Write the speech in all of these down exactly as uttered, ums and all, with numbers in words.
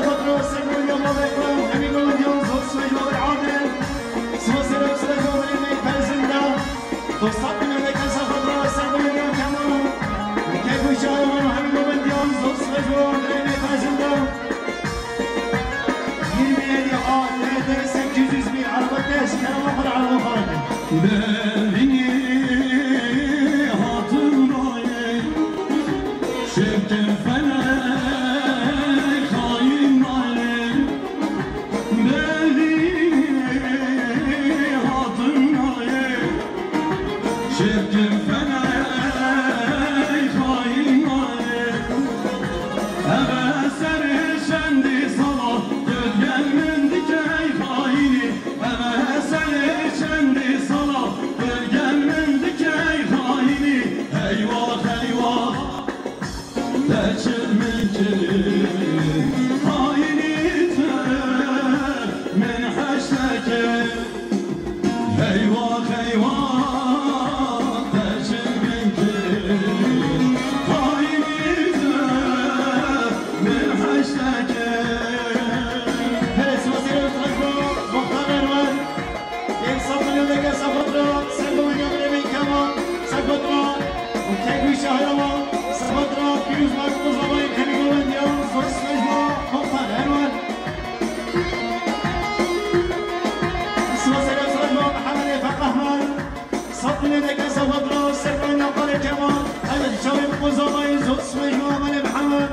Xatro sergoya malê xwe û hemî govindiyan zor sibê ji we re Adil. Siva serê û sibê ji we re Meypezin da. Dostat binê de kesa xatro sergoya Kemal. Kek û şahê wan û hemî govindiyan zor sibê ji we re Meypezin da. Yirmi yedi A T R D sekiz yüz bir araba teş kerema xwe re araba xwe re. Berî hatim rayê. Şevkin felek hain nayê, berî hatin nayê. Şevkin felek hain nayê. Eve serê çendî sala, tu gel min dikey hainî. Eve serê çendî sala, tu gel min dikey hainî. Eyvah, eyvah. Te çi min kir, hainî te min heşte kir. Eyvah, eyvah, te çi min kir, hainî te min heşte kir. Perê Sivasê re Muxtar Erwan. Yên sed milyon deke Sefatra, Sergovinya Miremê Kemal, Sefatra, û Kegwî Şahrawa, Sefatra, Pîrozbak Mustafa, Kemî Govindiya, Zosmejma, Muxtar Erwan. Sivasê re Sefatra, Mehemedê Feqehman, sed milyon deke Sefatra, Sergovinya Qalê Kemal, Emed Çavê Mustafa, Zosmejma, Emelê Mihemed.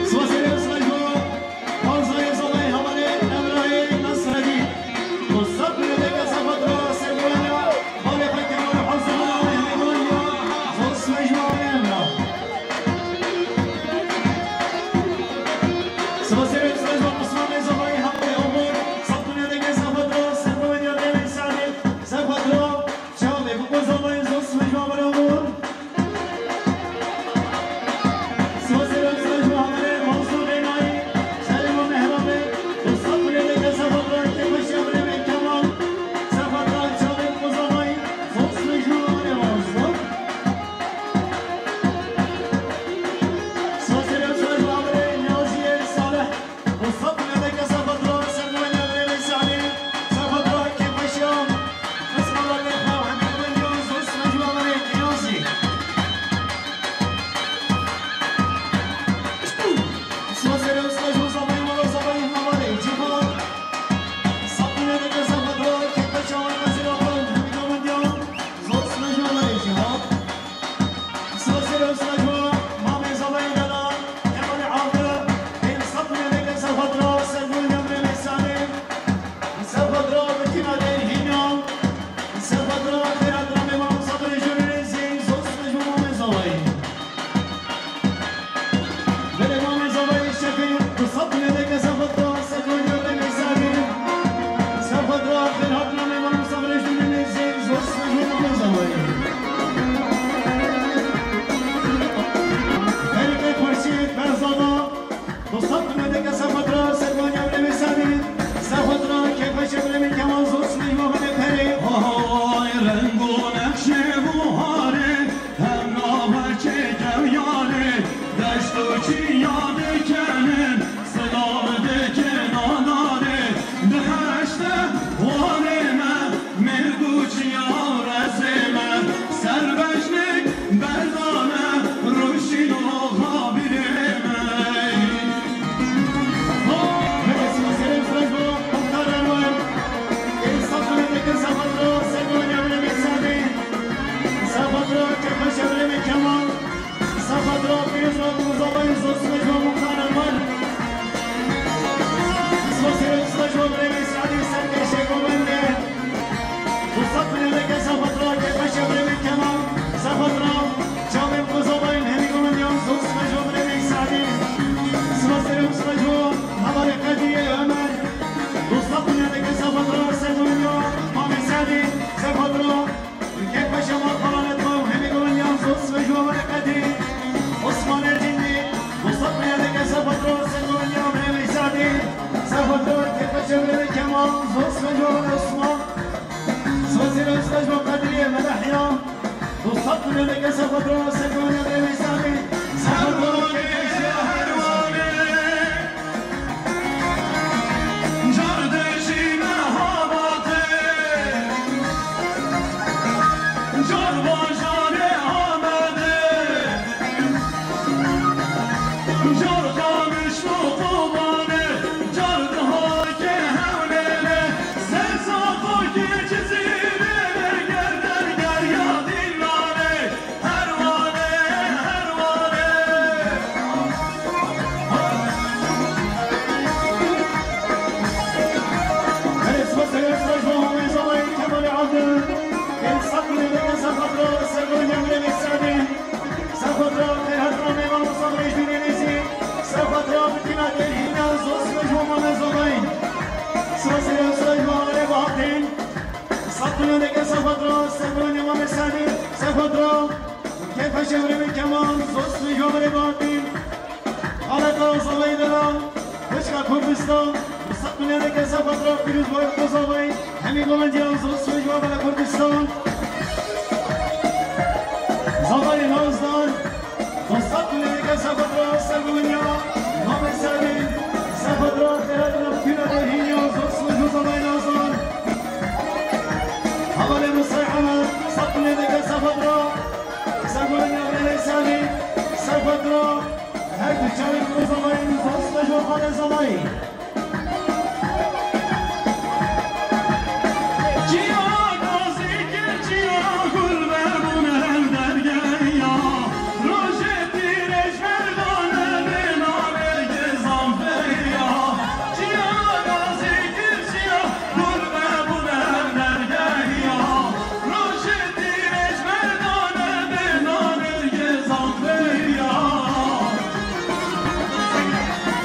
Sivasê re Sefatra, Dostat binê deke Sefatra, Sergonya Biremê Sadî, Sefatra, Kêfeşe Biremê Kemal Zosmê, Yohanê Perê. Ay, reng û nexşê buharê, hemra berçê kewyarê, deşt û çiya dikenin, silav dikin adarê, biheşte warê me. Mêrgûçiya rezê me, serbejnik berdane, rûşîn oxa birê me. Ho! Belê sima serê siraj bo, muxtar Erwan. Ê safine deke safatra, sergonya bile me sade. Safatra, kepaşe bile me Kemal. Sefatra, pîroz be, Muzabayê Zosmê ji bo muxtar Erwan. Sima serê siraj bo, birêvê Sadî, serkeşê govende. Dostat binê deke Sefatra, kepaşe birêvê Kemal. Sefatra, çavê Muzabayê hemî govendiyan Zosmê ji bo birêvê Sadî. Sima serê siraj bo, hevalê Qedriyê Ömer. Dostat binê deke Sefatra, sergonya Mamê Sadî. Sefatra, Kek paşa mal falan etme û hemî govendiyan Zosmê ji bo Qedrî. Osman Ercindî, Musab Meyadeke Sefatra, Sergovendiya Mehemê Sadî, Sefatra, Kek paşa Mehemê Kemal, Zosmê ji bo Osman. Sima serê siraj bo Qedriyê Melehya. Musab Meyadeke Sefatra, Sergovendiya Mehemê Sadî, Sefatra. Nêke Sefatra, Sergonya Mamê Sedî, Sefatra, Keyfa Şewrê Kemal, Zosmi Jovre Bahatî, Xaleta Zavayî Dera, Xwişka Kurdistan, Sefatra, Pîroz Bayrak Zavayî, hemî Gomendiya Zosmi Jovre Kurdistan, Zavayî Nazdar, Dostat Kuleleke Sefatra Sergonya, Mame Serî, Sefatra Teradina Kuyla Hînya, Zosma Juzamay Nazan, Havale Musay Hamad, Sat Kuleleke Sefatra Sergonya, Mele Serî, Sefatra, her du çarê Juzamay, Zosma Juzamay Zamay.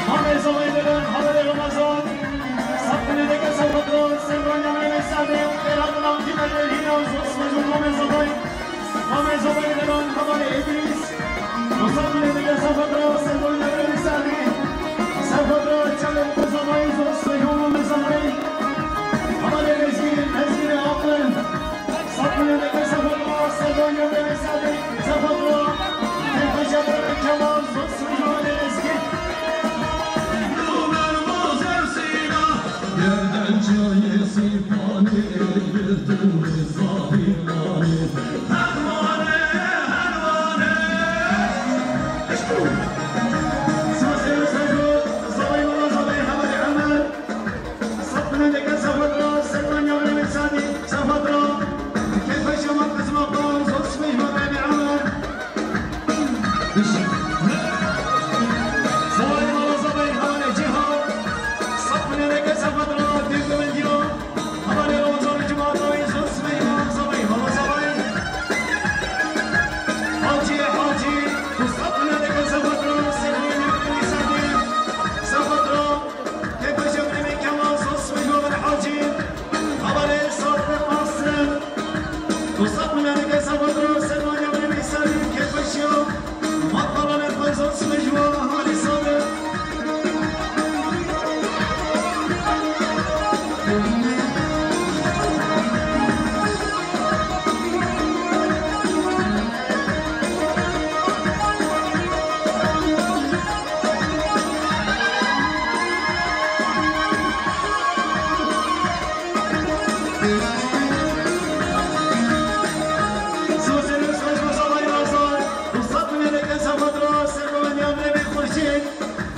Hamê Zavayî Deren, Haberê Ramazan, Sat Kuleleke Sefatra, Sergonya Mehmet Sade, Berat Navkî Medya Hîna, Zosma Jû Hamê Zavayî, Hamê Zavayî Deren, Haberê Îdrîs, Sat Kuleleke Sefatra, Sergonya Mehmet Sade, Sefatra, Çalê Zavayî, Zosma Jû Hamê Zavayî, Haberê Lezgî, Lezgî Aqil, Sat Kuleleke Sefatra, Sergonya Mehmet Sade, Sefatra, Keyfa Şevre Kemal, Zosma Jû Hamê Lezgî. Keyfa Şevre Kemal, Zosma Jû Hamê Hacî, Haberê Sat Asrın, Dostat Kuleleke Sefatra, Sergonya Mehmet Sade, Keyfa Şevre, Matbalanê Zosma Jû Hamê Sade.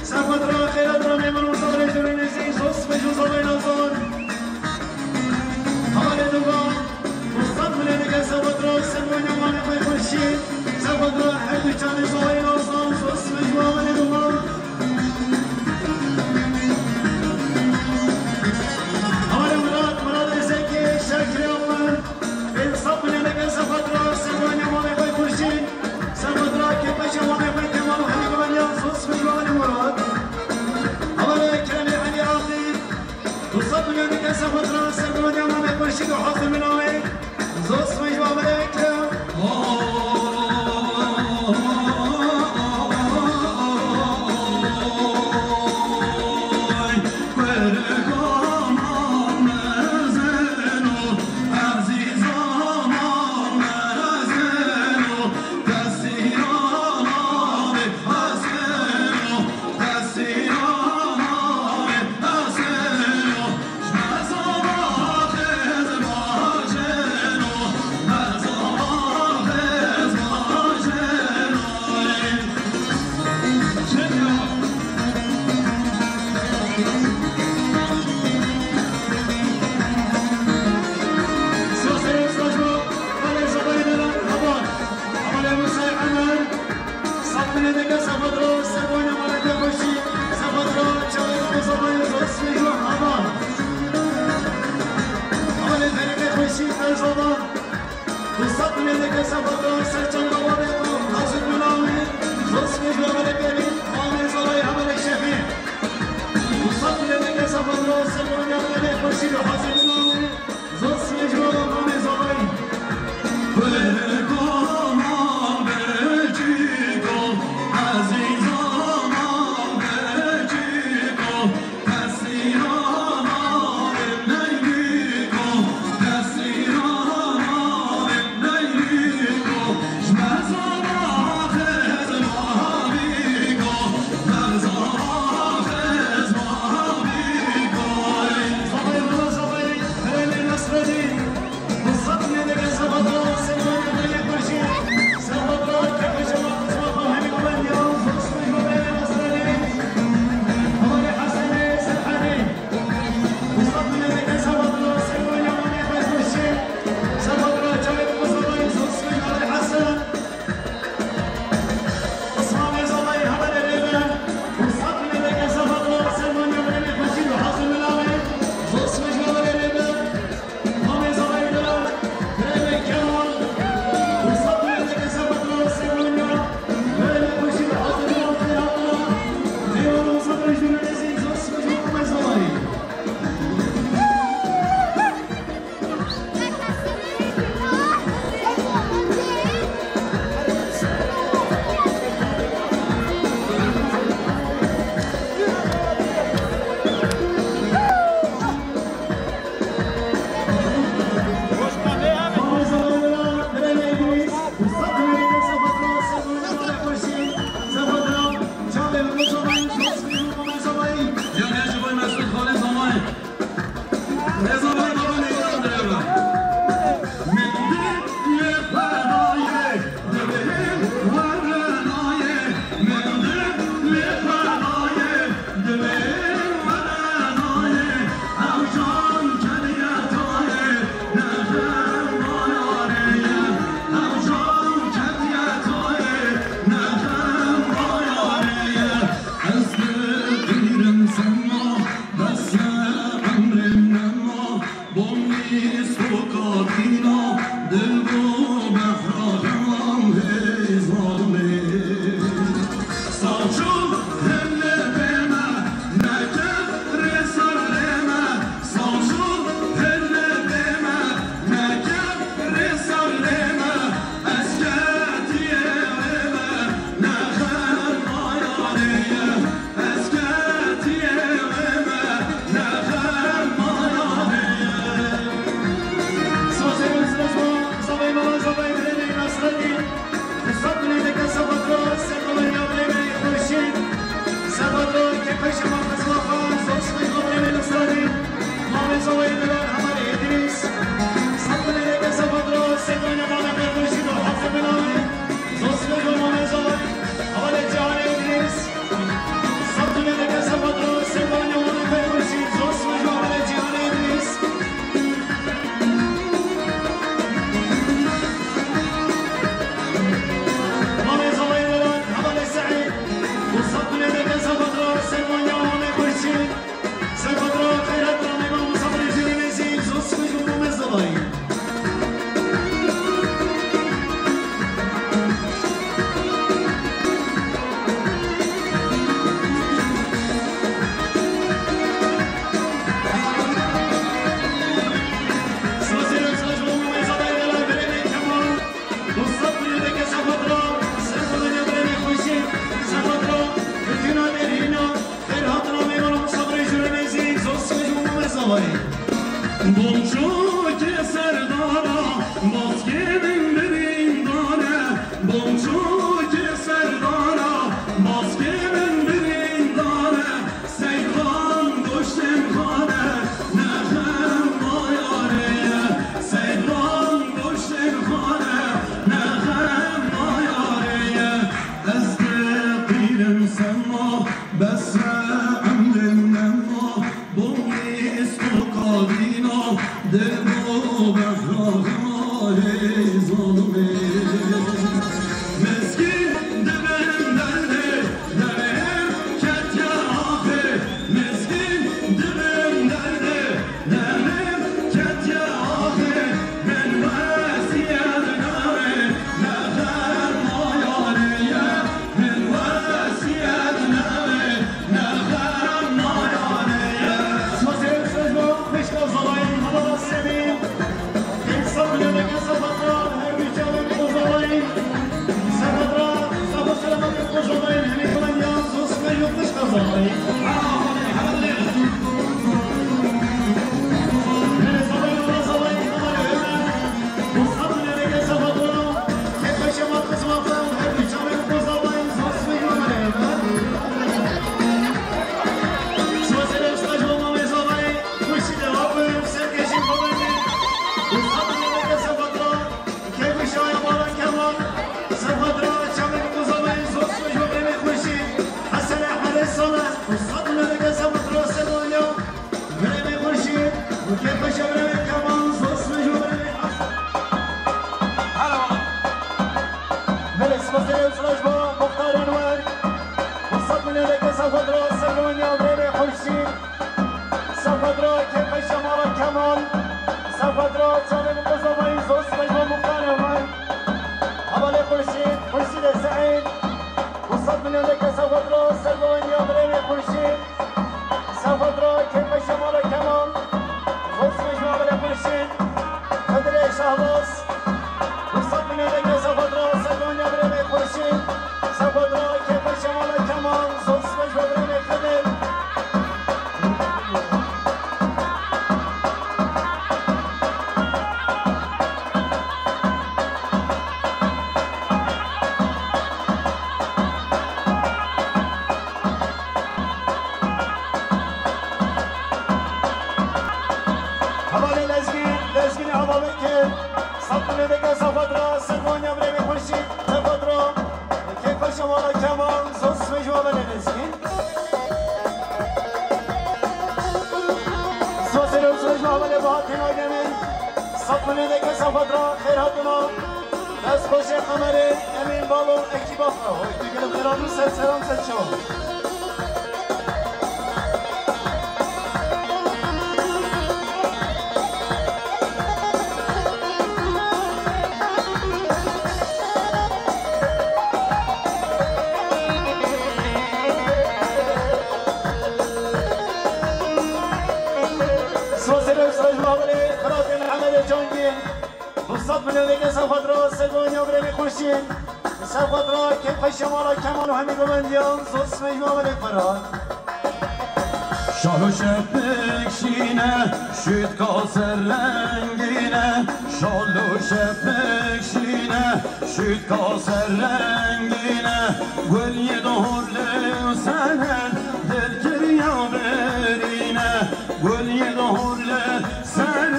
Sefatra Xêrat Ramê Mano Sabrê Jûrê Nêzî, Zosma Jû Zavayî Nazan. Haberê Dugan, Dostat Kuleleke Sefatra, Sergonya Mamê Xwê Xurşîd, Sefatra her du çarê Zavayî Nazan, Zosma Jû Haberê Dugan. Haberê Mirat, Mirat Êzekî, Şekirê Aqil, Sat Kuleleke Sefatra, Sergonya Mamê Xwê Xurşîd, Sefatra Keyfa Şevre Mamê Xwê Kemal, hemî Gomendiya Zosma Jû Hamê Murat. Haberê Keremê Elî Aqil, Dostat Kuleleke Sefatra, Sergonya Mamê Xurşîd û Hazir Minawê, Zosma Jû Hamê Ekrem. Bonçokê serdara, baskê min birîndar e. Bonçokê serdara, baskê min birîndar e. Seyran goştên xane, ne xem mayare ye. Seyran goştên xane, ne xem mayare ye. Ez diqîrim sema, bes e emrim nema. Bonî îstokadîna, dil bo behra xemalê zalimê. Mizgîn dibin derdê, demê ketiye axê. Mizgîn dibin derdê, demê ketiye axê. Min wesiyet name, ne xem mayare ye. Min wesiyet name, ne xem mayare ye. Sazê Sezma, xwişka Zalayî, hevala Semî. Pênc sed milyon deke Sefatra, her du çavên xwe Zalayî. Sefatra, sağ ol, selamet xwe Zalayî, hemî xwe ya, zosme yo xwişka Zalayî. Hele Zalayî, Zalayî, Zalayî, Ömer. Birêvê Xurşîd, û kêfxweşe birêvê Kemal, zosme ji birêvê Hasan. Hele wala. Belê, spasê ew silaş bo muxtarên we. Û sed milyon deke Sefadra, sergeweniya birêvê Xurşîd. Sefadra, kêfxweşe mala Kemal. Sefadra, çavên Muzafayî, zosme ji bo muxtarên we. Hevalê Xurşîd, Xurşîdê Seîd. Û sed milyon deke Sefadra, sergeweniya birêvê Xurşîd. Sefadra, kêfxweşe mala Kemal. Zosme ji birêvê Xurşîd. Xidirê Şahbaz. Û sed milyon deke Sefadra, sergeweniya birêvê Xurşîd. Sefadra, kêfxweşe mala Kemal. Zosme ji birêvê Xidir. Hevalê Lezgîn, Lezgînê hevalê kir. Sed milyon deke Sefadra, sergeweniya birêvê Xurşîd, Sefadra. Kêfxweşe mala Kemal, zosme ji hevalê Lezgîn. Spasê ew silaş bo hevalê Bahattin Aydemir. Sed milyon deke Sefadra, xêr hatina. Destxweşê Emerê, Emîn Balo, ekîba xwe. Hoy, tu gelek xêr hatî, ser seran, ser çavan. Spasê ew silaş bo hevalê Firatê Mihemedê Cangî. Û sed milyon deke Sefadra, sergeweniya birêvê Xurşîd. Sefadra, kêfxweşe mala Kemal û hemî govendiyan, zosme ji hevalê Firat. Şalo şepik şîne, şûtka ser rengîne. Şalo şepik şîne, şûtka ser rengîne. Gul yê dohor li ser dil kiriya birîne. Gul yê dohor li ser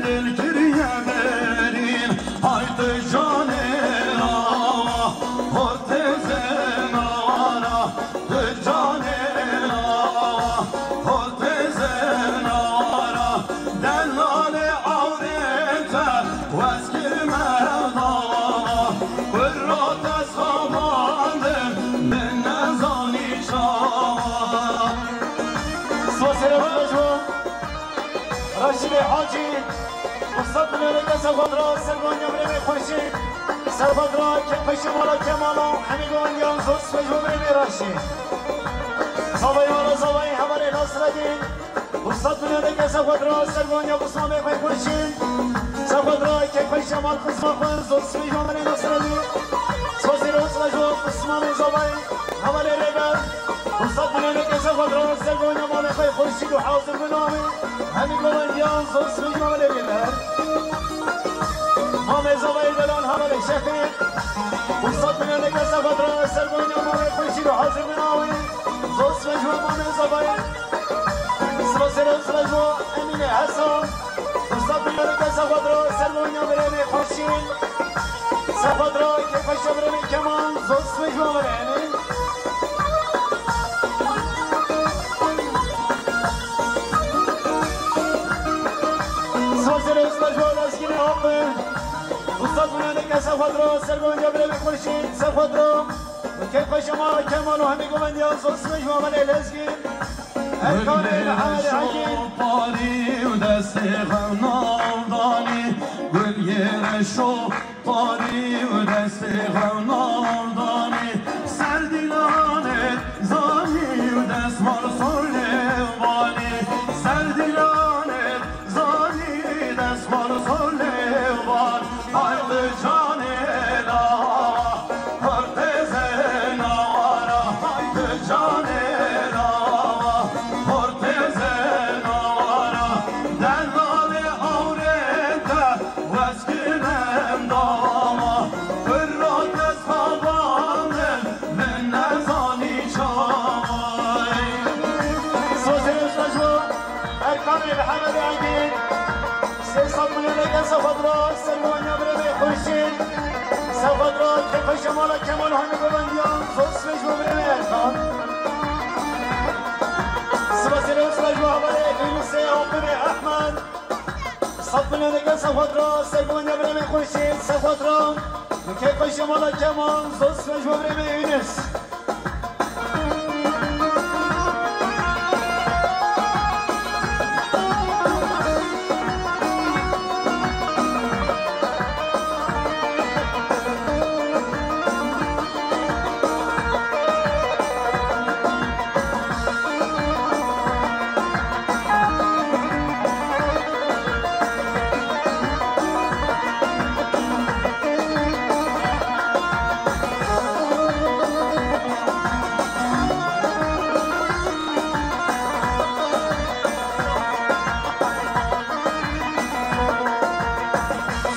dil kiriye birîn. Hay tu canê awa, hor têzên awana. Tu canê awa, hol têzên awana. Delalê ewrê te wez kir me dawa. Kurra te xabandim, min nezanî çawa. Spasê re, Reşîdê Hacî. Reşîdê Hacî. Û sed milyon deke Sefadra, sergeweniya birêvê Xurşîd. Sefadra, kêfxweşe mala Kemal û hemî govendiyan, zosme ji birêvê Reşîd. Zavayê mala Zavayê, hevalê Nasredîn. Û sed milyon deke Sefadra, sergeweniya Qusmamê xwe Xurşîd. Sefadra, kêfxweşe mal Qusma xwe, zosme ji birêvê Nasredîn. Spasê re, silaş bo Qusmamê Zavayê, hevalê Rêber. Usta Binaneke Sefadra, sergonya malê xwe xurşîd û hazir binavê. Hemî govendiyan zor sibê ji malê bêber. Mamê zavayê delan haberê şefê. Usta Binaneke Sefadra, sergonya malê xurşîd û hazir binavê. Zor sibê ji mamê zavayê. Sibasê re sibê ji Emînê Hesan. Usta Binaneke Sefadra, sergonya birênê xurşîd. Sefadra, kêfeşe birênê Kemal, zor sibê ji birênê. Sazê Rêz Lejwa Lezgînê Aqil. Ustad Binaneke Sefadra, sergovendiya birênê xurşîd, Sefadra. Keyfeşe ma Kemal û hemî govendiyan zor sibê ji Mamelê Lezgîn. Erkanê Mihemedê Egîn. Parî û destê xewnavdanî, gul yê reşo. Parî û destê xewnavdanî, ser dîlanê zanî û destmal solê û banî, ser dîlanê zanî destmal solê û banî. Haydi canê lawa, hor têzê nawara, haydi canê lawa, hor têzê nawara, dernalê hawrê te. Wezgirem dama, pira dest xabanim, min nezanî çawa. Sazê Rêz Lejwa, Erkanê Mihemedê Egîn, sê sed milyoneke Sefadra, sergovendiya birênê xurşîd, Sefadra, kêfeşe mala Kemal hemî govendiyan, zor sibê ji bo birênê Erkan. Sibasê Rêz Lejwa, haberê Yûnisê Aqilê Ehmed. Sed milyoneke Sefadra, sergovendiya birênê xurşîd, Sefadra. Keyfeşe mala Kemal, zor sibê ji bo birênê Yûnis.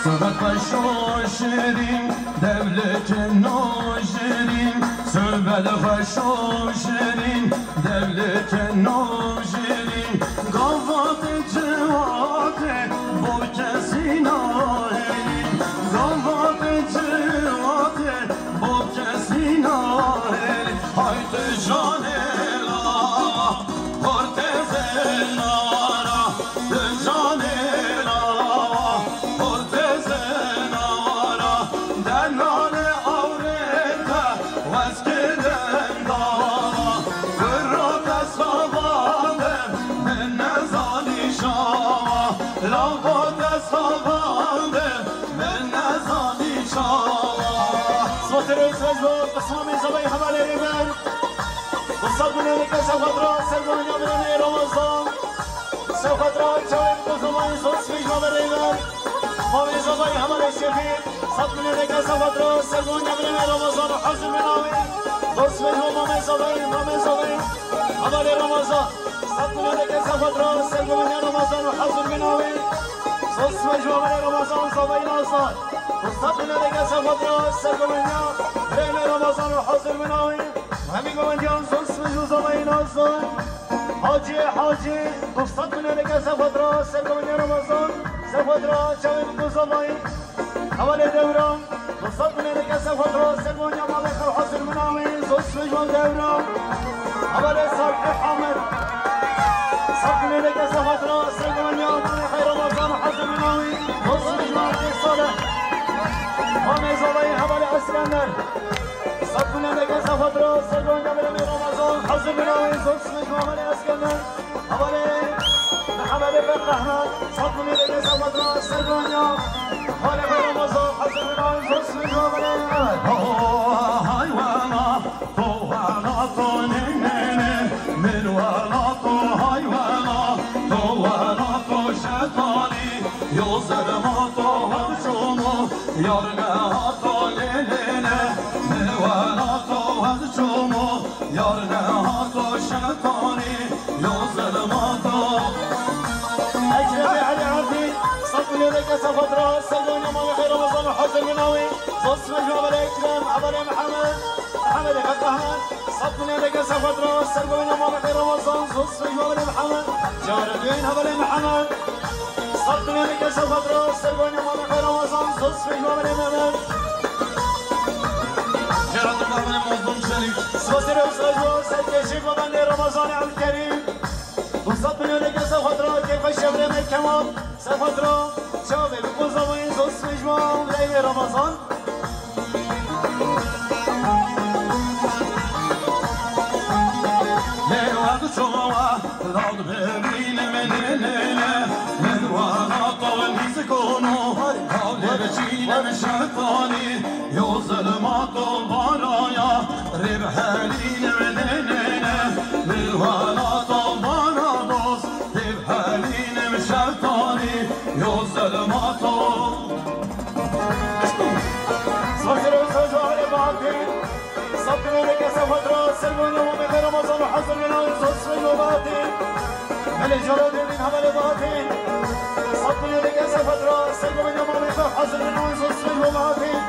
Sibet xweş û şirîn, dewleke nojirîn, sibet xweş û şirîn, dewleke nojirîn, gavatê ciwatê, bo kesî nahêlî, gavatê ciwatê, bo kesî nahêlî. Haydi canê lawa, hor têzê nawara, di canê lawa, hor têzê nawara, dernalê awrê te, wezgirem dawa, pira dest xabanim, min nezanî çawa, lamba dest xabanim, min nezanî çawa. Sotirê Sezbo, qisma mêzavayê hevalê rêber. Sed milyoneke Sefadra, sergovendiya birênê Ramazan. Sefadra, çavên ku zamanî zor sibê ji me re rêber. Mamê zavayê hevalê şefî. Sed milyoneke Sefadra, sergovendiya birênê Ramazan û hazir binavê. Zor sibê ji bo mamê zavayê, mamê zavayê. Hevalê Ramazan. Sed milyoneke Sefadra, sergovendiya Ramazan û hazir binavê. Zor sibê ji bo hevalê Ramazan, zavayê Nazan. Sed milyoneke Sefadra, sergovendiya birênê Ramazan û hazir binavê. Hemî govendiyan zor sibê ji bo zavayê Nazan. Hacî, Hacî, du sed milyoneke Sefadra, sergovendiya Ramazan, Sefadra, çavên ku zavayê. Hevalê Dewran, du sed milyoneke Sefadra, sergovendiya malê xwe hazir binavê, zor sibê ji bo Dewran. Hevalê Salih Amir, sed milyoneke Sefadra, sergovendiya malê xwe Ramazan hazir binavê, zor sibê ji bo Salih. Mamê zavayê hevalê Eskender. Sed milyoneke Sefadra, sergovendiya birênê Ramazan, hazir binavê, zor sibê ji bo hevalê Eskender. Hevalê Mihemedê Berk Ehmed, sed milyoneke Sefadra, sergovendiya malê xwe Ramazan, hazir binavê, zor sibê ji bo hevalê Mihemedê. Oh, hay wela, to wela, to ne, ne, ne, min wela, to hay wela, to wela, to şetanî, yo zerma to her çomo, yar neha to lê, lê, lê, min wela to her çomo, yar neha Şetanî, yo zelmato. Ekremê Elî Erdî, sed milyon eke ser xwe dira, ser boyna mamê xwe Ramazan û hazir bina wî. Zosmej hevalê Ekrem, hevalê Mihemed, Mihemedê Feqehmed. Sed milyon eke ser xwe dira, ser boyna mamê xwe Ramazan, zosmej hevalê Mihemed. Cara duyên hevalê Mihemed. Sed milyon eke ser xwe dira, ser boyna mamê xwe Ramazan, zosmej hevalê Mihemed. Cara duyên hevalê Mazlum Çelîk. Sosê re usra ji bo serkêşî babendê Ramazanê Elkerîm. Du sed milyon eke ser xwe dira, kêfxweşiya birê me Kemal. Ser xwe dira, çavê bi pozavayê zosmej ma birê Ramazan. Lê wexto me wa, lad bibînim, nê, nê, nê. Min wa nato nîzikono, lê biçînim şetanî. Yo zelmato baraya, rê bihelînim, nê, nê, nê. Min wa nato bara dost, rê bihelînim şetanî. Yo zelmato. Sosê re usra ji bo Elê Bahatîn. Sed milyon eke ser xwe dira, ser boyna mamê xwe Ramazan û hazir bina wî, zosmej bo Bahatîn. Belê cara duyên hevalê Bahatîn. Sed milyon eke ser xwe dira, ser boyna mamê xwe hazir bina wî, zosmej bo Bahatîn.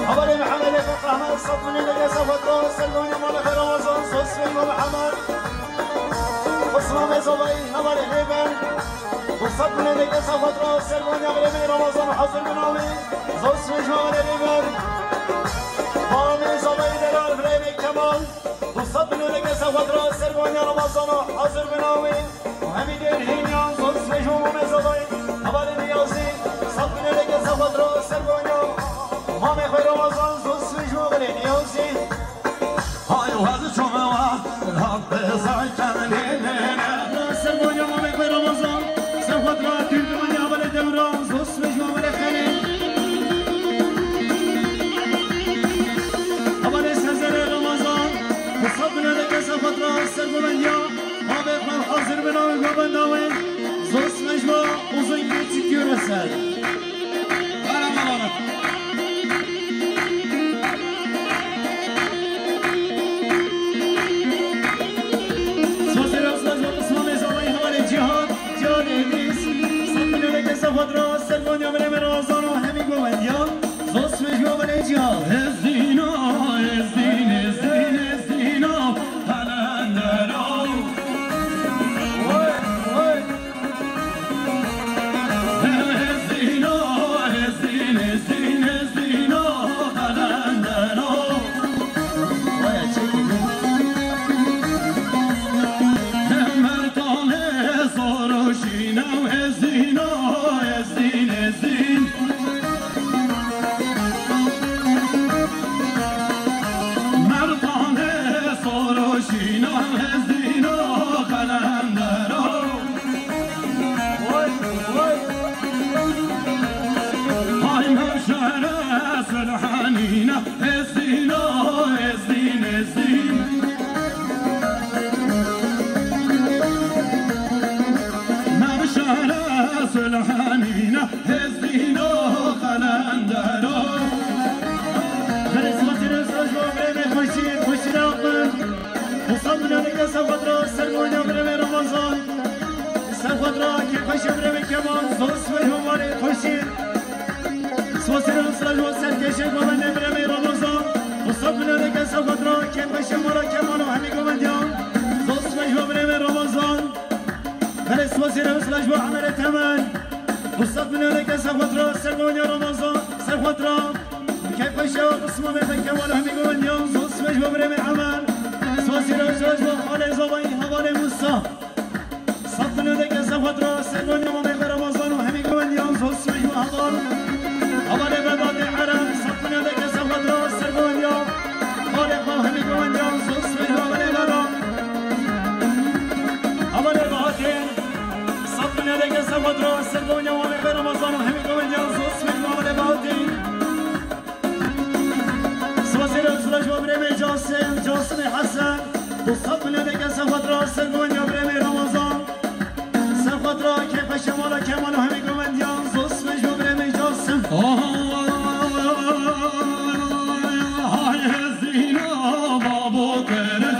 Hevalê Mihemedê Feqehmed, sed milyon eke ser xwe dira, ser boyna mamê xwe Ramazan, zosmej bo Mihemed. Osman Mezobayî, hevalê Hêber. Du sed milyon eke ser xwe dira, ser boyna birê me Ramazan û hazir bina wî. Zosmej bo birê Hêber. Mamê Zobayî Delal, birê me Kemal. Du sed milyon eke ser xwe dira, ser boyna Ramazan û hazir bina wî. Hemî dêr hînyan, zosmej bo mamê Zobayî. Hevalê Niyazî, sed milyon eke ser xwe dira, ser boyna mamê xwe Ramazan, zosmej bo birê Niyazî. Hay waz çome wa, Rab bezay kemlînine. Ser boya mamê xwe Ramazan, ser xwe dira dîr dimanya bale Dewran, zosmej bo bale Xelîl. Abale Sezerê Ramazan, bu sed milyon eke ser xwe dira ser govendîya, mabê xwe hazir bina wê govenda wê, zosmej bo Uzun Geçit Yöresel. Sosê re usra ji bo Osmanê Zavayî hevalê Cîhan, Cîhanê Dîs, sed milyon eke ser xwe dira, ser gonya birê me Ramazan û hemî govendiyan, zosmej bo birê Cîhan. Ezdîna, Ezdîn, Ezdîn, Ezdîna, Qelendera. Oy, oy. Ezdîna, Ezdîn, Ezdîn, Ezdîna, Qelendera. Mertanê Soroşîna, Ezdîna, Ezdîn, Ezdîn. Mertanê Soroşîna, Ezdîna, Qelendera. Vay, vay. Hay mevşere Sulhanîna, Ezdîna, Ezdîn, Ezdîn. Mevşere Sulhanîna, Ezdîna, Qelendera. Xelê Sivasê re usra ji bo birê me Xurşîd, Xurşîd Aqil. Du sed milyon eke ser xwe dira, ser gonya birê me Ramazan. Ser xwe dira, kêfxweşiya birê me Kemal, zosmej bo mala Xurşîd. Sosê re usra ji bo serkêşê govendê birê me Ramazan. Du sed milyon eke ser xwe dira, kêfxweşiya mala Kemal û hemî govendiyan, zosmej bo birê me Ramazan. Xelê Sivasê re usra ji bo Emerê Temel. Du sed milyon eke ser xwe dira, ser gonya Ramazan, ser xwe dira. Kêfxweşiya Osmanê xwe Kemal û hemî govendiyan, zosmej bo birê me Emer. Sosê re usra ji bo Xalê Zavayî, hevalê Musa. Sed milyon eke ser xwe dira, ser gonya mamê xwe Ramazan û hemî govendiyan, zosmej bo heval. Hevalê Vedatê Erem, sed milyon eke ser xwe dira, ser gonya. Xalê xwe hemî govendiyan, zosmej bo hevalê Vedat. Hevalê Bahatîn, sed milyon eke ser xwe dira, ser gonya mamê xwe Ramazan û hemî govendiyan, zosmej bo hevalê Bahatîn. Sivasê re usra ji bo birê me Casim, Casimê Hesen. Du sed milyon eke ser xwe dira, ser gonya birê me Ramazan. Ser xwe dira, kêfxweşiya mala Kemal û hemî govendiyan, zosmej bo birê me Casim. Hay Ezdîna, babo Kerem,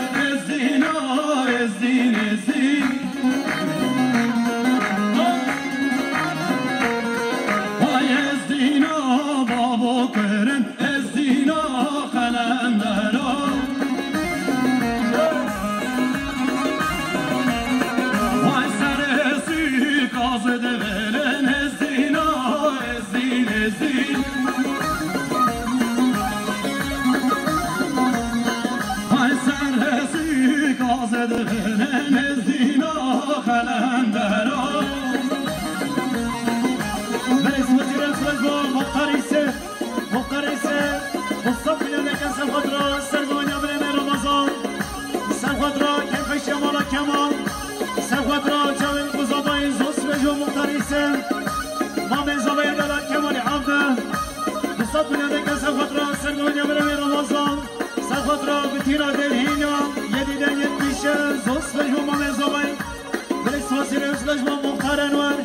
Belê, sibasî re, sibas bo Muxtar Îse. Muxtar Îse, bi sed milyon deke ser xwe dira, ser govendîya birê me Ramazan. Ser xwe dira, kêfxweşiya mala Kemal. Ser xwe dira, çavên ku zabayên zor sibê ji bo Muxtar Îse. Mamê zavayê dela Kemalê Abdi. Bi sed milyon deke ser xwe dira, ser govendîya birê me Ramazan. Ser xwe dira, bi tîna dêrhîna, yedî den yetmişe, zor sibê ji bo mamê zavayê. Belê, sibasî re, sibas bo Muxtar Enwer.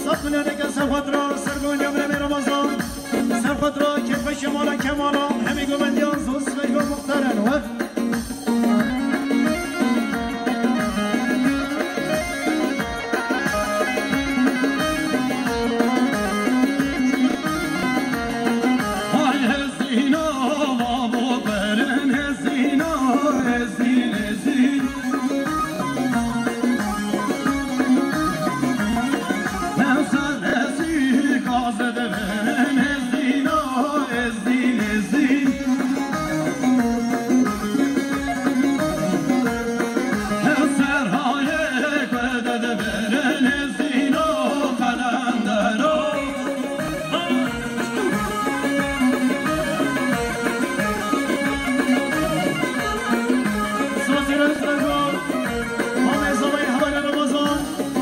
Sed milyon deke ser xwe dira, ser govendîya birê me Ramazan. Ser xwe dira, kêfxweşiya mala Kemala, hemî govendiyan zor sibê ji bo Muxtar Enwer. Hay hezîna, ma bo berin hezîna, hezîn, hezîn.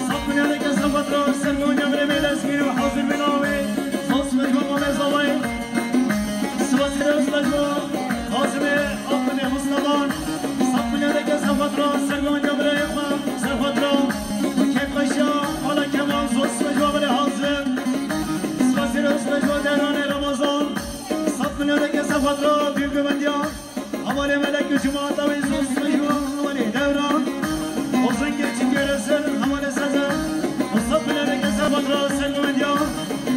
Sed milyon deke ser xwe dira, ser govendîya birê me Lezgîn û hazir bîna wê. Zor sibê ji bo mamê zavayê. Sibasî re, sibas bo Qasîmê Abdulê Mustafa. Sed milyon deke ser xwe dira, ser govendîya birê xwe, ser xwe dira. Kêfxweşiya mala Kemal, zor sibê ji bo belê hazir. Sibasî re, sibas bo Dehranê Ramazan. Sed milyon deke ser xwe dira, bîr govendiya. Hevalê Melek û cemaeta wê zor sibê ji bo hevalê Dewran. Ozengê çi kere ser hevalê Sezer. Mustafa Melek Sebat ra ser govendiya.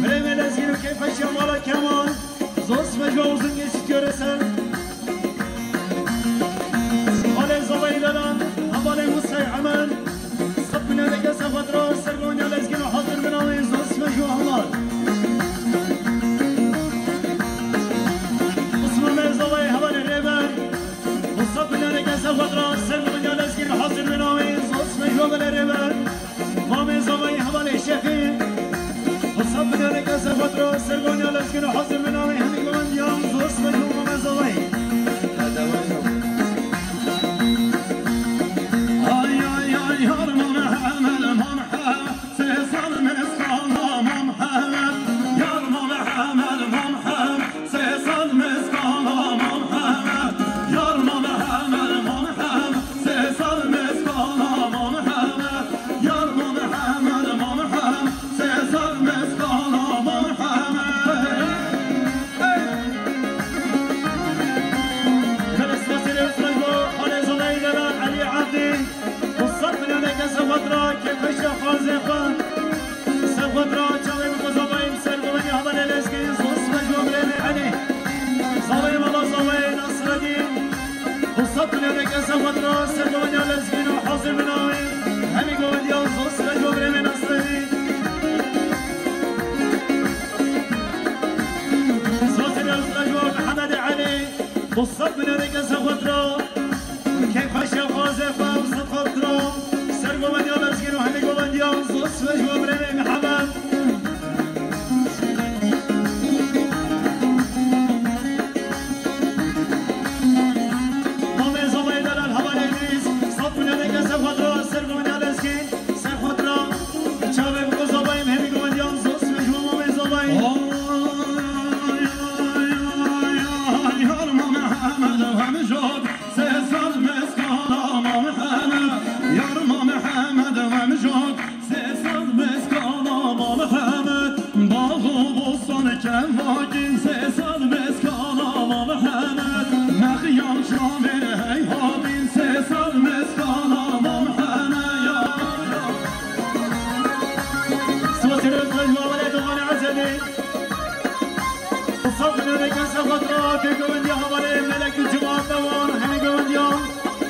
Birê me Lezgîn û kêfxweşiya mala Kemal. Zor sibê ji bo Ozengê çi kere ser. Hevalê Zavayî Lelan, hevalê Musay Emen. Sed milyon deke ser xwe dira, ser govendîya Lezgîn û hazir bîna wê, zor sibê ji bo heval. Osman Bey Zavayê hevalê Rêber. Sed milyon deke ser xwe dira, ser govendîya Lezgîn û hazir bîna wê, zor sibê ji bo belê Rêber. Mamê Zavayê hevalê Şexî. Sed milyon deke ser xwe dira, ser govendîya Lezgîn û hazir bîna wê, hemî govendiyan, zor sibê ji bo mamê Zavayê. Ay, ay, ay, harman hemen, man hemen. Sê sal meskana Mam Hemed, yar Mam Hemed, Mam Hemed. Sê sal meskana Mam Hemed, yar Mam Hemed, Mam Hemed. Sê sal meskana Mam Hemed, yar Mam Hemed, Mam Hemed. Sê sal meskana Mam Hemed. Hey! Gelesine sere usra go, Xalê Zonayî Lelan Elî Abdî. Sed milyon deke ser xwe dira, kêfxweşiya xwazê xwe. Ser xwe dira, çavê min ku Zavayê ser govendî hevalê Lezgîn, zor sibê ji bo birê me Elî. Zavayê mala Zavayê Nasredîn. Sed milyon deke ser xwe dira, ser govendîya Lezgîn û hazir bîna wê. Hemî govendiyan, zor sibê ji bo birê me Nasredîn. Zor sibê ji bo Mihemedê Elî. Sed milyon deke ser xwe dira. Kêfxweşiya xwazê xwe, sed xwe dira. Ser govendiya Lezgîn û hemî govendiyan, zor sibê ji bo birê me Mihemed. Mamê Zavayê Delal hevalê Îdrîs, sed milyon deke ser xwe dira, ser govendiya Lezgîn. Ser xwe dira, çavê min ku Zavayê, hemî govendiyan, zor sibê ji bo mamê Zavayê. Ay, ay, ay, ay, ay, yar Mam Hemed, Mam Hemed. Sê sal meskana Mam Hemed, yar Mam Hemed, Mam Hemed. Sê sal meskana Mam Hemed, bax û bostan kevakîn. Sê sal meskana Mam Hemed, mexiyam çavên heyhatîn. Sê sal meskana Mam Hemed, ya. Sibasî re, sibas ji bo hevalê Doganê Ezedî. Sed milyon deke ser xwe dira, tê govendiya hevalê Melek û cemaeta wan, hemî govendiyan.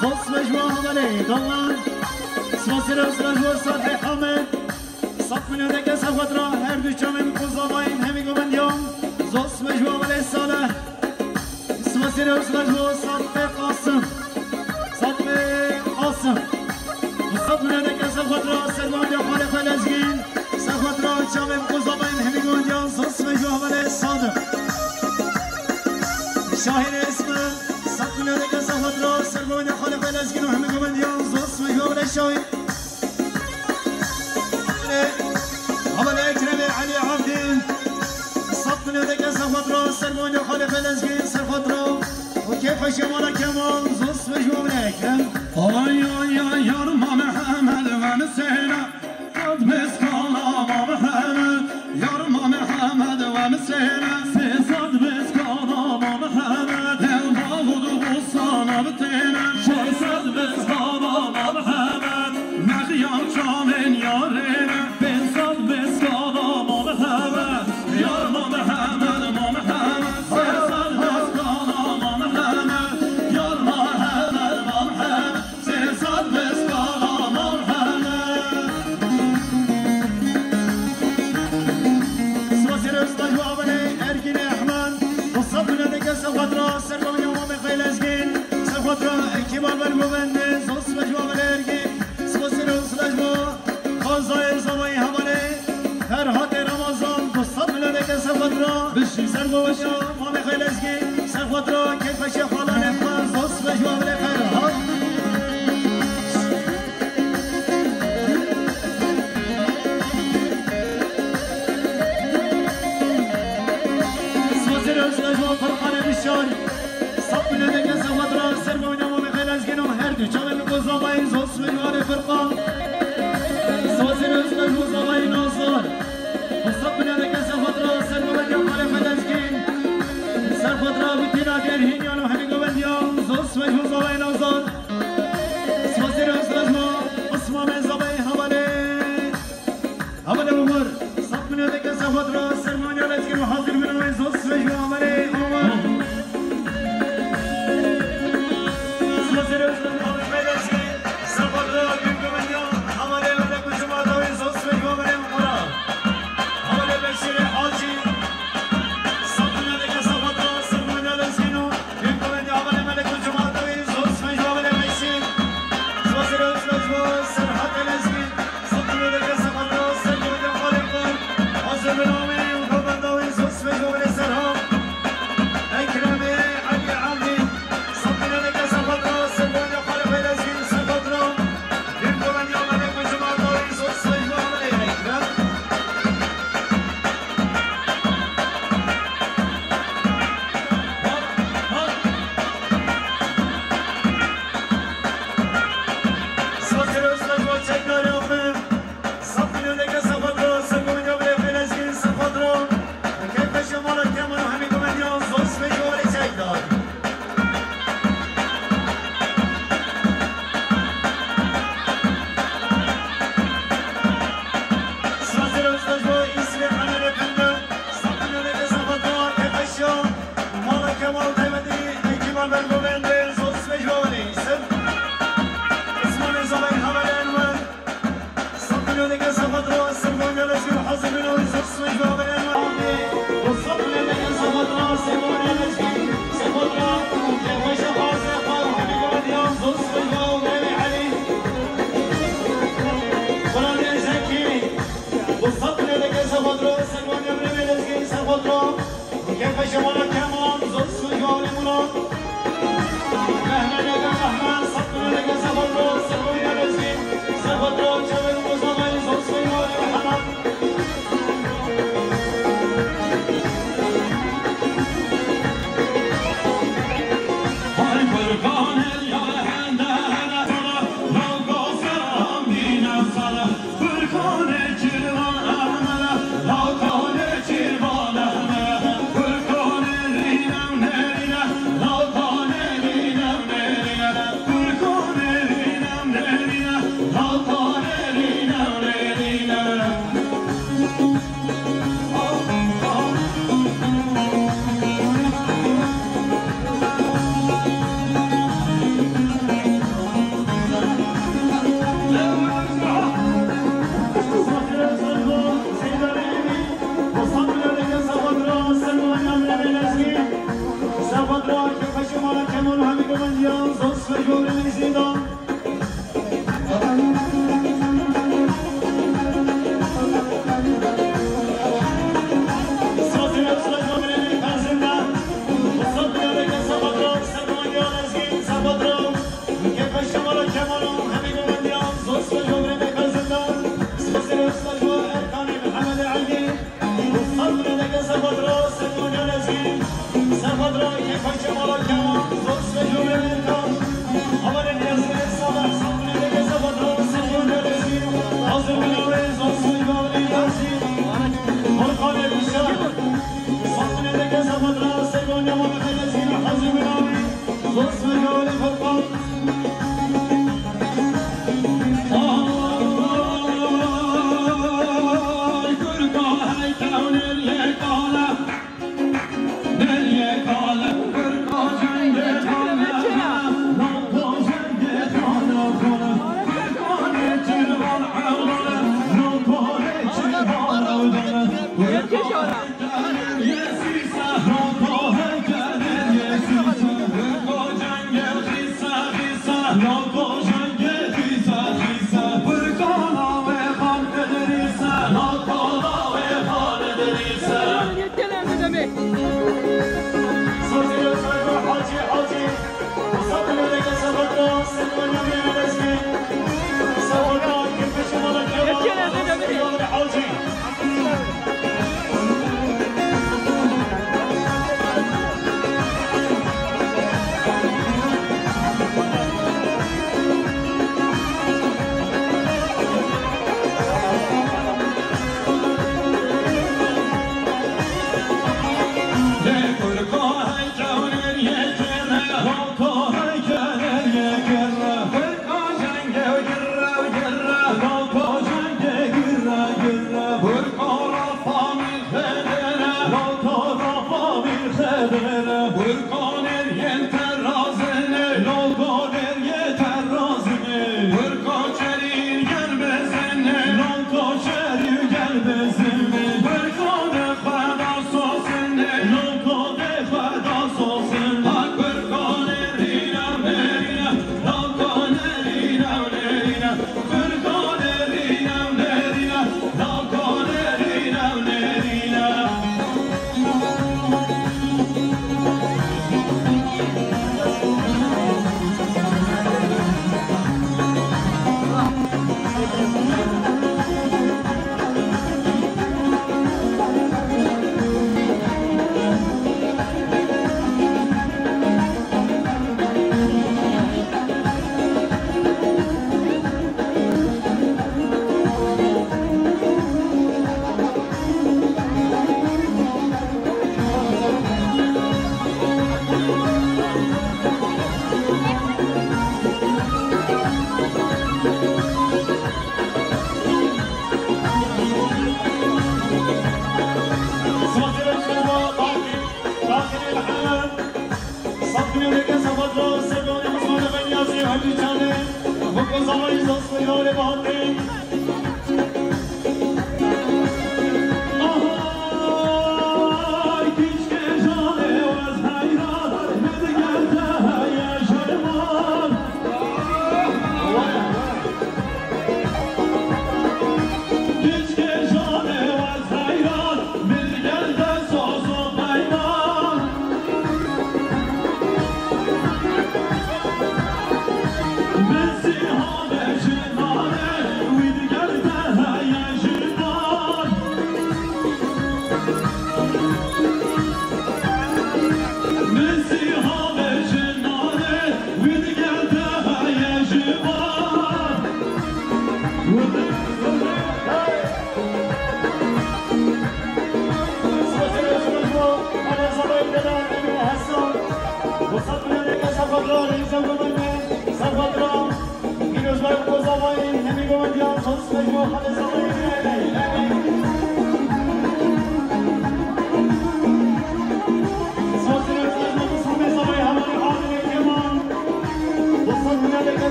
Zor sibê ji bo hevalê Dogan. Sibasî re, sibas ji bo Salihê Hamed. Sed milyon deke ser xwe dira, her du çavên ku Zavayê, hemî govendiyan. Zor sibê ji bo hevalê Salih. Sibasî re, sibas ji bo Sadqê Qasim. Sadqê Qasim. Sed milyon deke ser xatir a sergovendiya xalê xwe Lezgîn, ser xatir a çavên quzavên hemî govendiyan zos ve ji hevalê Sadim. Şahîr Esmer, sed milyon deke ser xatir a sergovendiya xalê xwe Lezgîn û hemî govendiyan zos ve ji hevalê Şahîr. Hevalê Ekremê Elî Abdî, sed milyon deke ser xatir a sergovendiya xalê xwe Lezgîn, ser xatir a û kêfa şemala Kemal zos ve ji hevalê Ekrem. Ay, ay, ay, yar Mame Hemed ve Mesêne, sed miskana Mame Hemed, yar Mame Hemed ve Mesêne, sê sed miskana Mame Hemed, ew Davud û Bostana bitêne, şeş sed miskana Mame Hemed, Mexyan çavên yarêne, pênc sed miskana Mame Hemed, yar Mame Hemed, Mame Hemed, sê sed miskana Mame Hemed, yar Mame Hemed, Mame Hemed. Sê sed miskana Mame Hemed. Sibasê rêz ji bo hevalê Ergînê Ehmed. Du sed milyon deke ser xatir a sergovendiya Mamê xwe Lezgîn. Ser xatir a ekîba bergovendê zos ve ji bo hevalê Ergîn. Sibasê rêz ji bo qazayê zavayî hevalê Ferhatê Ramazan, du sed milyon deke ser xatir a. Bişî. Sergovendiya Mamê xwe Lezgîn, ser xatir a kêfxweşiya xalanê xwe, zos ve ji bo hevalê Ferhat. Sibasê rêz ji bo Furqanê Bişar. Sed milyon deke ser xatir a sergovendiya Mamê xwe Lezgîn û her du çavên li ku zavayî zos ve ji bo hevalê Furqan. Sibasê rêz ji bo zavayî Nazar. Sed milyon deke ser xatir a sergovendiya xalê xwe Lezgîn. Ser xatir a Bitîna Gerhînyan û hemî govendiyan zos ve ji bo zavayê Nazar. Sibasê rêz ji bo Osmanê zavayê hevalê. Hevalê Umar, sed milyon deke ser xatir a sergovendiya Lezgîn û hazir bin wê zos ve ji bo hevalê Umar. Sibasê rêz ji bo hevalê Lezgîn, ser xatir a bin govendiyan hevalê Melek û cemaeta wê zos ve ji bo hevalê Umar. Hevalê Beşîrê Hacî, sed milyon deke ser xatir a sergovendiya Lezgîn û bin govendiyan hevalê Melek û cemaeta wê zos ve ji bo hevalê Beşîr. Sibasê rêz ji bo Serhatê Lezgîn. Sed milyon deke ser xatir a sergovendiya xalê xwe. Hazir bin wê û govenda wê zos ve ji bo hevalê Serhat.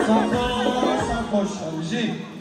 Sağ ol, sağ ol. Jî.